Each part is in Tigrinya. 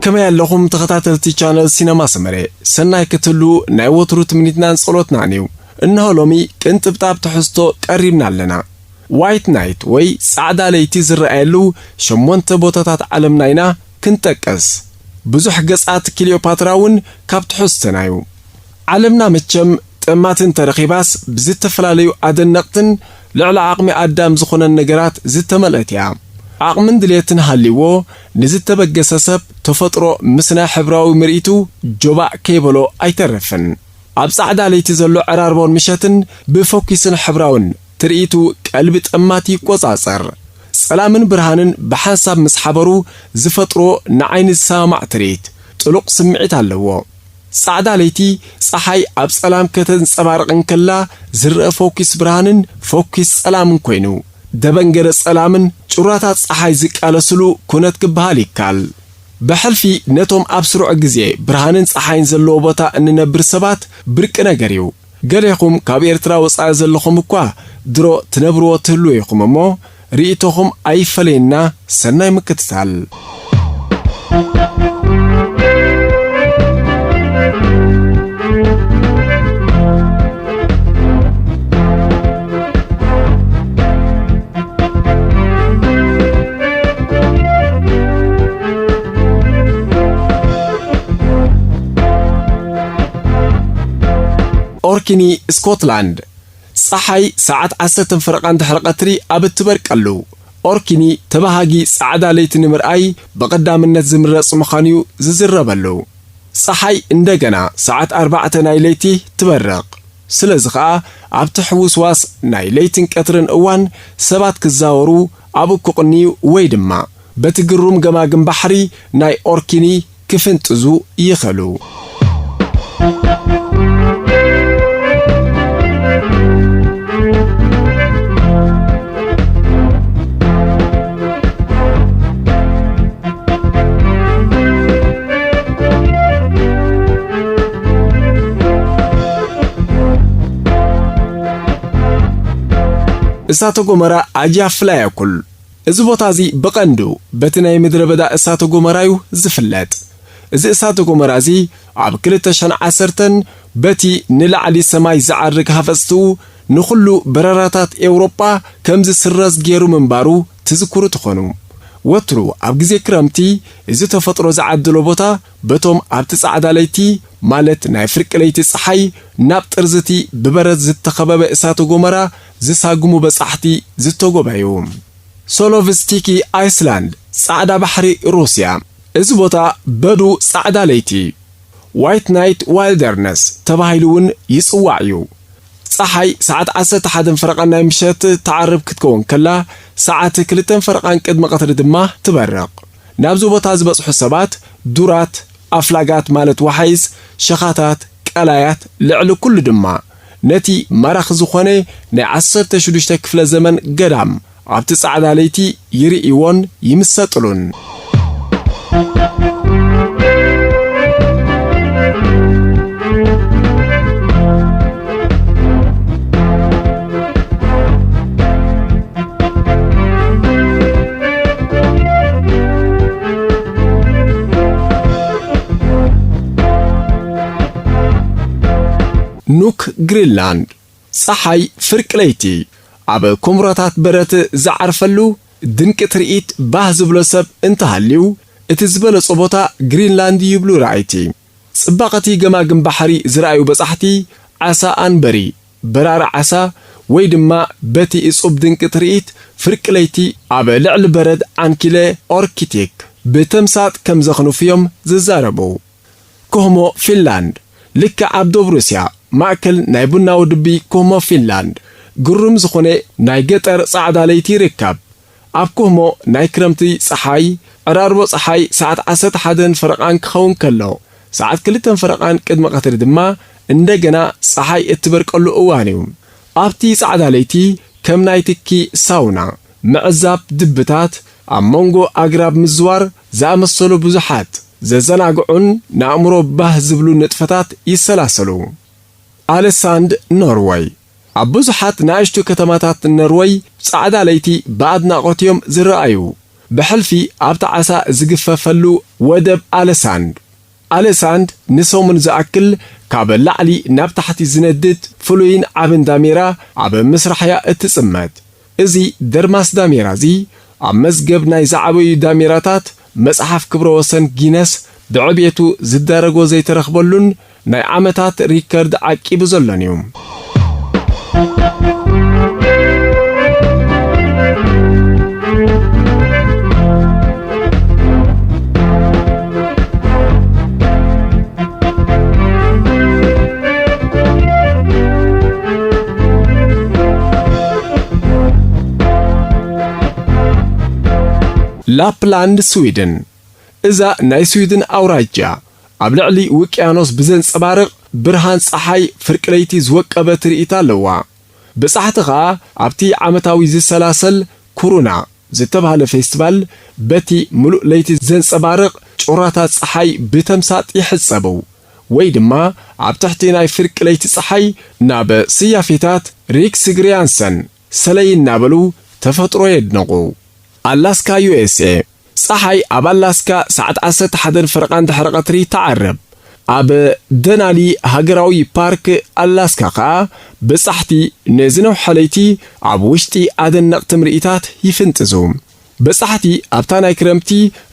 ከመይ ኣለኹም ተኸታተልቲ ቻነል ሲነማ ሰመረ? ሰናይ ክትህሉ ናይ ወትሩ ትምኒትናን ጸሎትናን እዩ። እንሆ ሎሚ ቅንጥብጣብ ትሕዝቶ ቀሪብና ኣለና። ዋይት ናይት ወይ ጻዕዳ ለይቲ ዝረኣየሉ ሸሞንተ ቦታታት ዓለምና ኢና ክንጠቅስ። ብዙሕ ገጻት ክሊዮፓትራ እውን ካብ ትሕዝቶና እዩ። ዓለምና መቸም ጠማትን ተረኺባስ ብዝተፈላለዩ ኣደነቕትን ልዕሊ ዓቕሚ ኣዳም ዝኾነን ነገራት ዝተመልአት እያ። ዓቕምን ድልየትን ሃልይዎ ንዝተበገሰ ሰብ ተፈጥሮ ምስ ናይ ሕብራዊ ምርኢቱ ጆባእ ከይበሎ ኣይተርፍን። ኣብ ጻዕዳ ለይቲ ዘሎ ዕራርቦን ምሸትን ብፎኪስን ሕብራውን ትርኢቱ ቀልቢ ጠማት ይቆጻጸር። ጸላምን ብርሃንን ብሓንሳብ ምስ ሓበሩ ዝፈጥሮ ንዓይኒ ዝሰማማዕ ትርኢት ጥሉቕ ስምዒት ኣለዎ። ጻዕዳ ለይቲ ጸሓይ ኣብ ጸላም ከተንጸባርቕ እንከላ ዝረአ ፎኪስ ብርሃንን ፎኪስ ጸላምን ኮይኑ፣ ደበንገረ ጸላምን ጩራታት ጸሓይ ዝቃለስሉ ኩነት ክበሃል ይካል። ብሕልፊ ነቶም ኣብ ስሩዕ ግዜ ብርሃንን ጸሓይን ዘለዎ ቦታ እንነብር ሰባት ብርቂ ነገር እዩ። ገሌኹም ካብ ኤርትራ ወጻኢ ዘለኹም እኳ ድሮ ትነብርዎ ትህልዉ ኢኹም እሞ፣ ርእይቶኹም ኣይፈለየና። ሰናይ ምክትታል። ኦርኪኒ፣ ስኮትላንድ። ጸሓይ ሰዓት ዓሰርተ ፈረቓ እንድሕሪ ቀትሪ ኣብ እትበርቀሉ፣ ኦርኪኒ ተባሃጊ ጻዕዳ ለይቲ ንምርኣይ ብቐዳምነት ዝምረጽ ምዃኑ'ዩ ዝዝረበሉ። ጸሓይ እንደገና ሰዓት ኣርባዕተ ናይ ለይቲ ትበርቕ። ስለዚ ኸኣ ኣብቲ ሕውስዋስ ናይ ለይትን ቀትርን እዋን ሰባት ክዛወሩ፣ ኣብኡ ክቕንዩ ወይ ድማ በቲ ግሩም ገማግም ባሕሪ ናይ ኦርኪኒ ክፍንጥዙ ይኽእሉ። እሳተ ጎመራ ኣጂያ ፍላያኩል። እዚ ቦታ እዚ ብቐንዱ በቲ ናይ ምድረ በዳ እሳተ ጎመራ'ዩ ዝፍለጥ። እዚ እሳተ ጎመራ እዚ ኣብ ክልተ ሽሕን ዓሰርተን በቲ ንላዕሊ ሰማይ ዝዓርግ ሃፈጽትኡ ንኹሉ በረራታት ኤውሮጳ ከም ዝስረዝ ገይሩ ምንባሩ ትዝክሩ ትኾኑ። ወትሩ ኣብ ግዜ ክረምቲ እዚ ተፈጥሮ ዝዓደሎ ቦታ በቶም ኣብቲ ጻዕዳ ለይቲ፣ ማለት ናይ ፍርቂ ለይቲ ጸሓይ ናብ ጥርዝቲ ብበረድ ዝተኸበበ እሳተ ጎመራ ዝሳግሙ በጻሕቲ ዝተጎበዩ። ሶሎቭስቲኪ ኣይስላንድ፣ ጻዕዳ ባሕሪ ሩስያ። እዚ ቦታ በዱ ጻዕዳ ለይቲ፣ ዋይት ናይት ዋይልደርነስ፣ ተባሂሉ እውን ይጽዋዕ እዩ። ጸሓይ ሰዓት ዓሰርተ ሓደን ፈረቓን ናይ ምሸት ትዓርብ ክትከውን ከላ፣ ሰዓት ክልተን ፈረቓን ቅድሚ ቀትሪ ድማ ትበርቕ። ናብዚ ቦታ ዝበጽሑ ሰባት ዱራት፣ ኣፍላጋት ማለት ወሓይዝ፣ ሸኻታት፣ ቀላያት፣ ልዕሊ ኩሉ ድማ ነቲ ማራኺ ዝኾነ ናይ ዓሰርተ ሽዱሽተ ክፍለ ዘመን ገዳም ኣብቲ ጻዕዳ ለይቲ ይርእይዎን ይምሰጥሉን። ኑክ ግሪንላንድ። ጸሓይ ፍርቂ ለይቲ ኣብ ኩምራታት በረት ዝዓርፈሉ ድንቂ ትርኢት ባህ ዝብሎ ሰብ እንተሃልዩ፣ እቲ ዝበለጾ ቦታ ግሪንላንድ ይብሉ ረኣይቲ። ጽባቐ እቲ ገማግም ባሕሪ ዝረኣዩ በጻሕቲ፣ ዓሳ ኣንበሪ፣ በራሪ ዓሳ፣ ወይ ድማ በቲ እጹብ ድንቂ ትርኢት ፍርቂ ለይቲ ኣብ ልዕሊ በረድ ዓንኪለ ኦርኪቲክ ብተምሳጥ ከም ዘኽንፉ እዮም ዝዛረቡ። ኮህሞ ፊንላንድ፣ ልክዕ ኣብ ዶብ ሩስያ፣ ማእከል ናይ ቡናዊ ድቢ ኮህሞ ፊንላንድ፣ ግሩም ዝኾነ ናይ ገጠር ጻዕዳ ለይቲ ይርከብ። ኣብ ኮህሞ ናይ ክረምቲ ጸሓይ፣ ዕራርቦ ጸሓይ ሰዓት ዓሰርተ ሓደን ፈረቓን ክኸውን ከሎ፣ ሰዓት ክልተን ፈረቓን ቅድሚ ቀትሪ ድማ እንደገና ጸሓይ እትበርቀሉ እዋን እዩ። ኣብቲ ጻዕዳ ለይቲ ከም ናይ ትኪ ሳውና፣ ምዕዛብ ድብታት፣ ኣብ መንጎ ኣግራብ ምዝዋር ዝኣመሰሉ ብዙሓት ዘዘናግዑን ንኣእምሮ ባህ ዝብሉ ንጥፈታት ይሰላሰሉ። ኣለሳንድ፣ ኖርወይ። ኣብ ብዙሓት ንኣሽቱ ከተማታት ኖርወይ ጻዕዳ ለይቲ ብኣድናቖት እዮም ዝረኣዩ። ብሕልፊ ኣብቲ ዓሳ ዝግፈፈሉ ወደብ ኣለሳንድ። ኣለሳንድ ንሰሙን ዝኣክል ካብ ላዕሊ ናብ ታሕቲ ዝነድድ ፍሉይን ዓብን ዳሜራ ኣብ ምስራሕ እያ እትጽመድ። እዚ ደርማስ ዳሜራ እዚ ኣብ መዝገብ ናይ ዝዓበዩ ዳሜራታት መጽሓፍ ክብረ ወሰን ጊነስ ብዕቤቱ ዝዳረጎ ዘይተረኽበሉን ናይ ዓመታት ሪከርድ ዓቂቡ ዘሎን እዩ። ላፕላንድ፣ ስዊድን። እዛ ናይ ስዊድን ኣውራጃ፣ ኣብ ልዕሊ ውቅያኖስ ብዘንጸባርቕ ብርሃን ጸሓይ ፍርቂ ለይቲ ዝወቀበ ትርኢት ኣለዋ። ብጻሕቲ ኸኣ ኣብቲ ዓመታዊ ዝሰላሰል ኩሩና ዝተባህለ ፌስቲቫል በቲ ምሉእ ለይቲ ዘንጸባርቕ ጩራታት ጸሓይ ብተምሳጥ ይሕጸቡ፣ ወይ ድማ ኣብ ትሕቲ ናይ ፍርቂ ለይቲ ጸሓይ ናብ ስያፌታት ሪክስግሪያንሰን ሰለይ እናበሉ ተፈጥሮ የድንቑ። ኣላስካ፣ ዩ ኤስ ኤ። ጸሓይ ኣብ ኣላስካ ሰዓት ዓሰርተ ሓደን ፈረቓን ድሕሪ ቀትሪ ትዓርብ። ኣብ ደናሊ ሃገራዊ ፓርክ ኣላስካ ኸኣ በጻሕቲ ንዝነውሐ ለይቲ ኣብ ውሽጢ ኣደነቕቲ ምርኢታት ይፍንጥዙ። በጻሕቲ ኣብታ ናይ ክረምቲ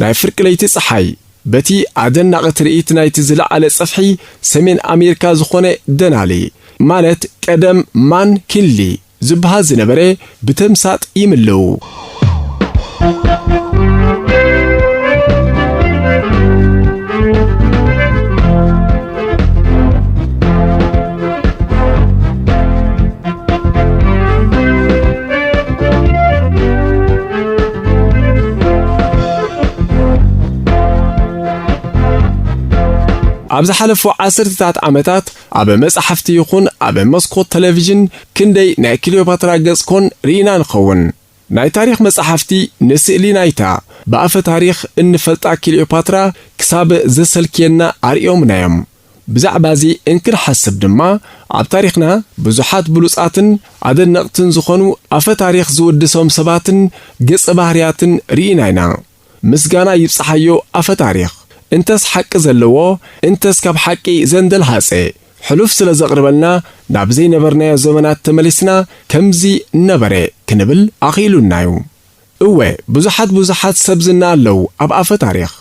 ናይ ፍርቂ ለይቲ ጸሓይ በቲ ኣደናቒ ትርኢት ናይቲ ዝለዓለ ጸፍሒ ሰሜን ኣሜሪካ ዝኾነ ደናሊ፣ ማለት ቀደም ማን ኪንሊ ዝበሃል ዝነበረ፣ ብተምሳጥ ይምልኡ። ኣብ ዝሓለፉ ዓሰርተታት ዓመታት ኣብ መጻሕፍቲ ይኹን ኣብ መስኮት ቴሌቪዥን ክንደይ ናይ ክሊዮፓትራ ገጽ ኮን ርኢና ንኸውን። ናይ ታሪኽ መጻሕፍቲ ንስእሊ ናይታ ብኣፈ ታሪኽ እንፈልጣ ክሊዮፓትራ ክሳብ ዘሰልክየና ኣርእዮምና እዮም። ብዛዕባ እዚ እንክንሓስብ ድማ፣ ኣብ ታሪኽና ብዙሓት ብሉጻትን ኣደነቕትን ዝኾኑ ኣፈ ታሪኽ ዝውድሶም ሰባትን ገጸ ባህርያትን ርኢና ኢና። ምስጋና ይብጽሓዮ ኣፈ ታሪኽ። እንተስ ሓቂ ዘለዎ፣ እንተስ ካብ ሓቂ ዘንደልሃጸ፣ ሕሉፍ ስለ ዘቕርበልና፣ ናብ ዘይነበርናዮ ዘመናት ተመሊስና፣ ከምዚ ነበረ ክንብል ኣኽኢሉና እዩ። እወ፣ ብዙሓት ብዙሓት ሰብ ዝና ኣለዉ ኣብ ኣፈ ታሪኽ።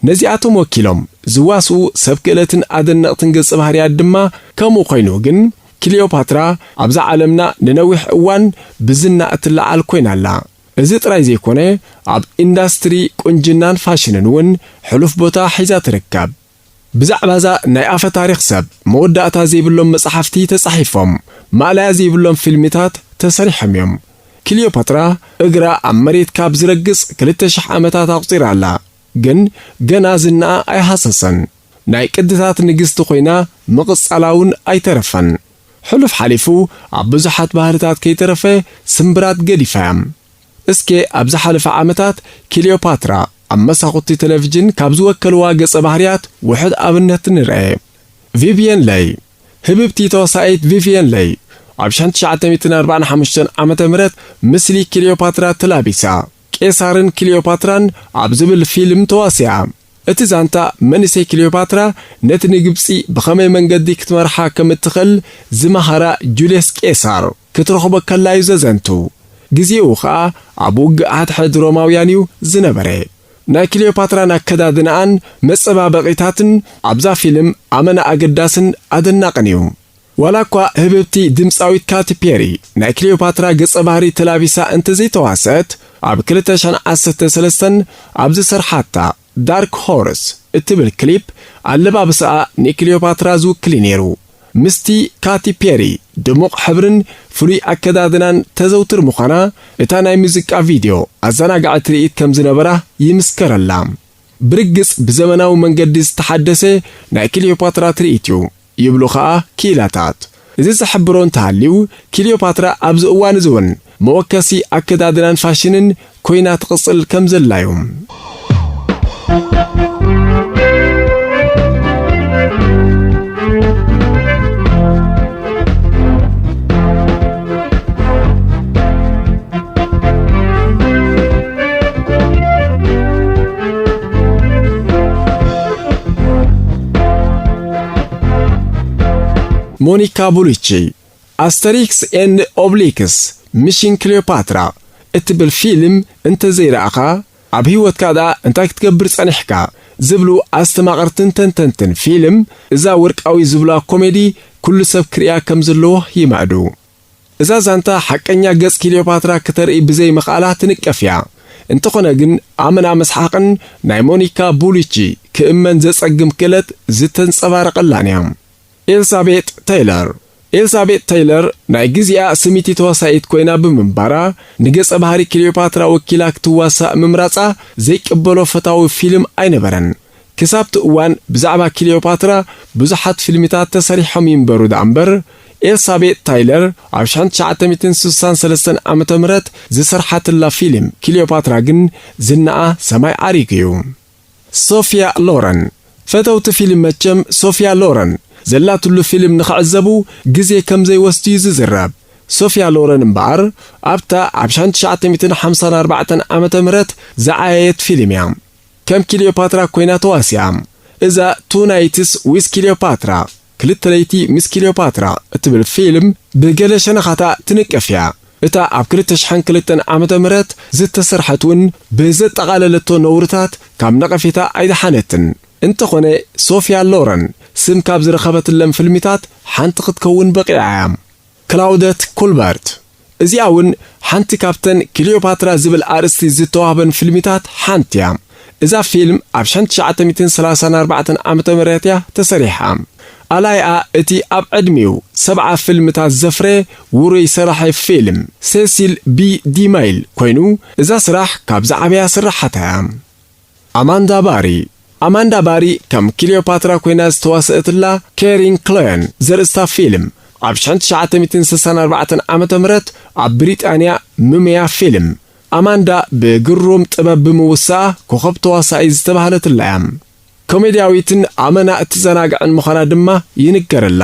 ነዚኣቶም ወኪሎም ዝዋስኡ ሰብ ክእለትን ኣደነቕትን ገጸ ባህርያት ድማ ከምኡ ኮይኑ፣ ግን ክሊዮፓትራ ኣብዛ ዓለምና ንነዊሕ እዋን ብዝና እትለዓል ኮይና ኣላ። እዚ ጥራይ ዘይኮነ፣ ኣብ ኢንዳስትሪ ቁንጅናን ፋሽንን እውን ሕሉፍ ቦታ ሒዛ ትርከብ። ብዛዕባዛ ናይ ኣፈ ታሪኽ ሰብ መወዳእታ ዘይብሎም መጻሕፍቲ ተጻሒፎም፣ ማእለያ ዘይብሎም ፊልምታት ተሰሪሖም እዮም። ክሊዮፓትራ እግራ ኣብ መሬት ካብ ዝረግጽ ክልተ ሽሕ ዓመታት ኣቑጺራ ኣላ፣ ግን ገና ዝናኣ ኣይሃሰሰን። ናይ ቅድታት ንግስቲ ኮይና ምቕጻላ እውን ኣይተረፈን። ሕሉፍ ሓሊፉ ኣብ ብዙሓት ባህርታት ከይተረፈ ስምብራት ገዲፋ እያ። እስከ ኣብ ዝሓለፈ ዓመታት ክሊዮፓትራ ኣብ መሳኹቲ ቴሌቪዥን ካብ ዝወከልዋ ገጸ ባህርያት ውሑድ ኣብነት ንርአ። ቪቪየን ለይ። ህብብቲ ተዋሳኢት ቪቪየን ለይ ኣብ ሽሕን ትሽዓተ ሚእትን ኣርባዓን ሓሙሽተን ዓመተ ምህረት ምስሊ ክሊዮፓትራ ተላቢሳ፣ ቄሳርን ክሊዮፓትራን ኣብ ዝብል ፊልም ተዋሲኣ። እቲ ዛንታ መንእሰይ ክሊዮፓትራ ነቲ ንግብጺ ብኸመይ መንገዲ ክትመርሓ ከም እትኽእል ዝመሃራ ጁልየስ ቄሳር ክትረኽቦ ከላ እዩ ዘዘንቱ። ግዜኡ ኸኣ ኣብ ውግእ ሓድሕድ ሮማውያን እዩ ዝነበረ። ናይ ክሊዮፓትራን ኣከዳድናኣን መጸባበቒታትን ኣብዛ ፊልም ኣመና ኣገዳስን ኣደናቕን እዩ። ዋላ እኳ ህብብቲ ድምጻዊት ካቲ ፔሪ ናይ ክሊዮፓትራ ገጸ ባህሪ ተላቢሳ እንተዘይተዋሰት፣ ኣብ ክልተ ሽሕን ዓሰርተ ሰለስተን ኣብ ዝሰርሓታ ዳርክ ሆርስ እትብል ክሊፕ ኣለባብሳኣ ንክሊዮፓትራ ዝውክል እዩ ነይሩ። ምስቲ ካቲ ፔሪ ድሙቕ ሕብርን ፍሉይ ኣከዳድናን ተዘውትር ምዃና፣ እታ ናይ ሙዚቃ ቪድዮ ኣዘናጋዒ ትርኢት ከም ዝነበራ ይምስከረላ። ብርግጽ ብዘመናዊ መንገዲ ዝተሓደሰ ናይ ክሊዮፓትራ ትርኢት እዩ። ይብሉ ኸኣ ክኢላታት። እዚ ዝሕብሮ እንተሃልዩ፣ ክሊዮፓትራ ኣብዚ እዋን እዚ እውን መወከሲ ኣከዳድናን ፋሽንን ኮይና ትቕጽል ከም ዘላ እዩ። ሞኒካ ቡሉቺ፣ ኣስተሪክስ ኤንድ ኦብሊክስ፣ ሚሽን ክሊዮፓትራ እትብል ፊልም እንተዘይረኣኻ፣ ኣብ ህይወትካ ደኣ እንታይ ክትገብር ጸኒሕካ? ዝብሉ ኣስተማቐርትን ተንተንትን ፊልም፣ እዛ ወርቃዊ ዝብላ ኮሜዲ ኩሉ ሰብ ክርእያ ከም ዘለዎ ይምዕዱ። እዛ ዛንታ ሓቀኛ ገጽ ክሊዮፓትራ ክተርኢ ብዘይምኽኣላ ትንቀፍ እያ። እንተኾነ ግን፣ ኣመና መስሓቕን ናይ ሞኒካ ቡሉቺ ክእመን ዘጸግም ክእለት ዝተንጸባረቐላን እያ። ኤልሳቤጥ ተይለር። ኤልሳቤጥ ተይለር ናይ ግዜኣ ስምይቲ ተዋሳኢት ኮይና ብምንባራ፣ ንገጸ ባህሪ ክሊዮፓትራ ወኪላ ክትዋሳእ ምምራጻ ዘይቅበሎ ፈታዊ ፊልም ኣይነበረን። ክሳብቲ እዋን ብዛዕባ ክሊዮፓትራ ብዙሓት ፊልምታት ተሰሪሖም ይንበሩ ደኣ እምበር፣ ኤልሳቤጥ ታይለር ኣብ ሽሕን ትሽዓተ ሚእትን ስሳን ሰለስተን ዓመተ ምህረት ዝሰርሓትላ ፊልም ክሊዮፓትራ ግን ዝናኣ ሰማይ ዓሪጉ እዩ። ሶፊያ ሎረን። ፈተውቲ ፊልም መቸም ሶፊያ ሎረን ዘላትሉ ፊልም ንኽዕዘቡ ግዜ ከም ዘይወስድ እዩ ዝዝረብ። ሶፊያ ሎረን እምበኣር ኣብታ ኣብ ሽሕን ትሽዓተ ሚእትን ሓምሳን ኣርባዕተን ዓመተ ምህረት ዝዓየየት ፊልም እያ። ከም ክሊዮፓትራ ኮይና ተዋሲኣ። እዛ ቱ ናይትስ ዊዝ ክሊዮፓትራ፣ ክልተ ለይቲ ምስ ክሊዮፓትራ እትብል ፊልም ብገለ ሸነኻታ ትንቀፍ እያ። እታ ኣብ ክልተ ሽሕን ክልተን ዓመተ ምህረት ዝተሰርሐት እውን ብዘጠቓለለቶ ነውርታት ካብ ነቐፌታ ኣይደሓነትን። እንተኾነ ሶፊያ ሎረን ስም ካብ ዝረኸበትለን ፊልምታት ሓንቲ ክትከውን በቒዓ እያ። ክላውደት ኩልበርት። እዚኣ እውን ሓንቲ ካብተን ክሊዮፓትራ ዝብል ኣርእስቲ ዝተዋህበን ፊልምታት ሓንቲ እያ። እዛ ፊልም ኣብ ሽሕን ትሽዓተ ሚእትን ሰላሳን ኣርባዕተን ዓመተ ምህረት እያ ተሰሪሓ። ኣላይኣ እቲ ኣብ ዕድሚኡ ሰብዓ ፊልምታት ዘፍረየ ውሩይ ሰራሒ ፊልም ሴሲል ቢ ዲማይል ኮይኑ፣ እዛ ስራሕ ካብ ዝዓበያ ስራሓታ እያ። ኣማንዳ ባሪ። ኣማንዳ ባሪ ከም ክሊዮፓትራ ኮይና ዝተዋሰአትላ ኬሪን ክሎዮን ዘርእስታ ፊልም፣ ኣብ ሽሕን ትሽዓተ ሚእትን ስሳን ኣርባዕተን ዓመተ ምህረት ኣብ ብሪጣንያ ምምያ ፊልም፣ ኣማንዳ ብግሩም ጥበብ ብምውሳኣ ኮኸብ ተዋሳኢ ዝተባህለትላ እያ። ኮሜድያዊትን ኣመና እትዘናግዕን ምዃና ድማ ይንገረላ።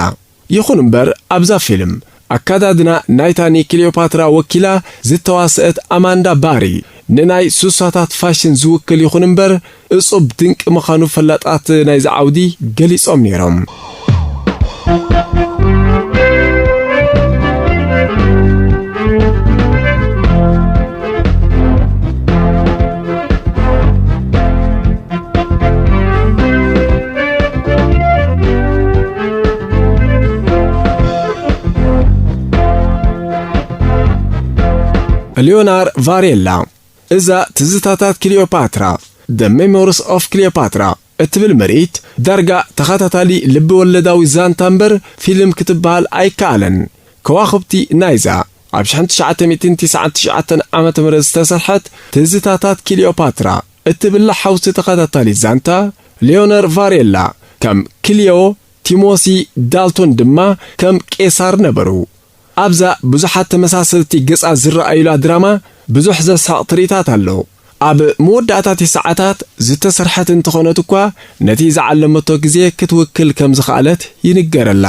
ይኹን እምበር፣ ኣብዛ ፊልም፣ ኣካዳድና ናይታ ንክሊዮፓትራ ወኪላ ዝተዋስአት ኣማንዳ ባሪ፣ ንናይ ሱሳታት ፋሽን ዝውክል ይኹን እምበር፣ እጹብ ድንቂ ምዃኑ ፈላጣት ናይዚ ዓውዲ ገሊጾም ነይሮም። ሊዮናር ቫሬላ። እዛ ትዝታታት ክሊዮፓትራ፣ The Memories of Cleopatra እትብል ምርኢት፣ ዳርጋ ተኸታታሊ ልቢ ወለዳዊ ዛንታ እምበር ፊልም ክትበሃል ኣይከኣለን። ከዋኽብቲ ናይዛ ኣብ ሽሕን ትሽዓተ ሚእትን ትስዓን ትሽዓተን ዓመተ ምህረት ዝተሰርሐት ትዝታታት ክሊዮፓትራ እትብል ሓውሲ ተኸታታሊ ዛንታ፣ ሊዮነር ቫሬላ ከም ክሊዮ፣ ቲሞሲ ዳልቶን ድማ ከም ቄሳር ነበሩ። ኣብዛ ብዙሓት ተመሳሰልቲ ገጻት ዝረኣዩላ ድራማ ብዙሕ ዘስሕቕ ትርኢታት ኣሎ። ኣብ መወዳእታ እቲ ሰዓታት ዝተሰርሐት እንተኾነት እኳ፣ ነቲ ዝዓለመቶ ግዜ ክትውክል ከም ዝኸኣለት ይንገረላ።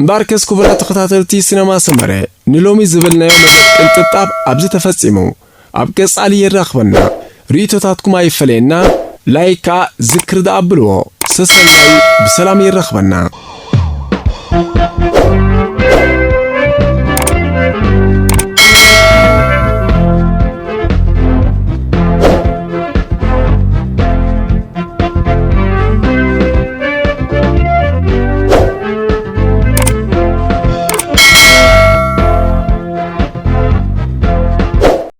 እምበኣርከስ ክቡራት ተኸታተልቲ ሲነማ ሰመረ፣ ንሎሚ ዝበልናዮ መደብ ቅንጥብጣብ ኣብዚ ተፈጺሙ። ኣብ ቀጻሊ የራኽበና። ርእይቶታትኩም ኣይፈለየና፣ ላይክ ከኣ ዝክሪ ደኣ ኣብልዎ። ሰሰናዩ ብሰላም የራኽበና።